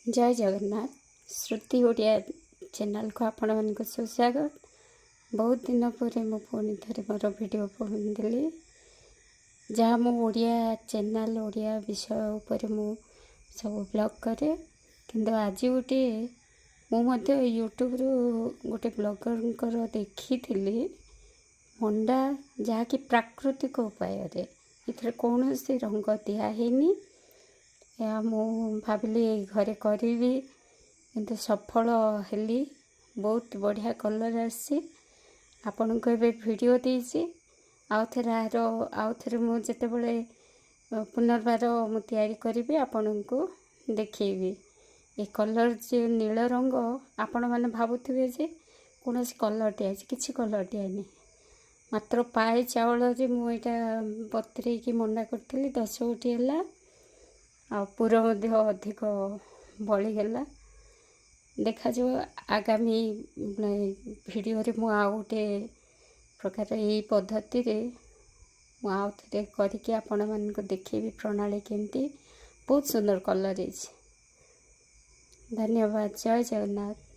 ଜୟ ଜଗନ୍ନାଥ। ଶ୍ରୁତି ଓଡ଼ିଆ ଚ୍ୟାନେଲକୁ ଆପଣମାନଙ୍କୁ ସୁସ୍ୱାଗତ। ବହୁତ ଦିନ ପରେ ମୁଁ ପୁଣି ଥରେ ମୋର ଭିଡ଼ିଓ ଦେଲି, ଯାହା ମୁଁ ଓଡ଼ିଆ ଚ୍ୟାନେଲ, ଓଡ଼ିଆ ବିଷୟ ଉପରେ ମୁଁ ସବୁ ବ୍ଲଗ୍ କରେ। କିନ୍ତୁ ଆଜି ଗୋଟିଏ ମୁଁ ମଧ୍ୟ ୟୁଟ୍ୟୁବରୁ ଗୋଟେ ବ୍ଲଗରଙ୍କର ଦେଖିଥିଲି ମଣ୍ଡା, ଯାହାକି ପ୍ରାକୃତିକ ଉପାୟରେ, ଏଥିରେ କୌଣସି ରଙ୍ଗ ଦିଆହେଇନି। ଏହା ମୁଁ ଭାବିଲି ଘରେ କରିବି, କିନ୍ତୁ ସଫଳ ହେଲି। ବହୁତ ବଢ଼ିଆ କଲର୍ ଆସିଛି। ଆପଣଙ୍କୁ ଏବେ ଭିଡ଼ିଓ ଦେଇଛି। ଆଉ ଥରେ ଆର ଆଉ ଥରେ ମୁଁ ଯେତେବେଳେ ପୁନର୍ବାର ମୁଁ ତିଆରି କରିବି, ଆପଣଙ୍କୁ ଦେଖେଇବି। ଏ କଲର୍ ଯେ ନୀଳ ରଙ୍ଗ, ଆପଣମାନେ ଭାବୁଥିବେ ଯେ କୌଣସି କଲର୍ ଦିଆହେଇଛି। କିଛି କଲର୍ ଦିଆହେଇନି। ମାତ୍ର ପାଏ ଚାଉଳରେ ମୁଁ ଏଇଟା ବତୁରେଇକି ମଣ୍ଡା କରିଥିଲି। 10 ଗୋଟି ହେଲା, ଆଉ ପୁର ମଧ୍ୟ ଅଧିକ ବଳିଗଲା। ଦେଖାଯିବ, ଆଗାମୀ ଭିଡ଼ିଓରେ ମୁଁ ଆଉ ଗୋଟେ ପ୍ରକାର ଏଇ ପଦ୍ଧତିରେ ମୁଁ ଆଉ ଥରେ କରିକି ଆପଣମାନଙ୍କୁ ଦେଖେଇବି ପ୍ରଣାଳୀ କେମିତି। ବହୁତ ସୁନ୍ଦର କଲର୍ ହେଇଛି। ଧନ୍ୟବାଦ। ଜୟ ଜଗନ୍ନାଥ।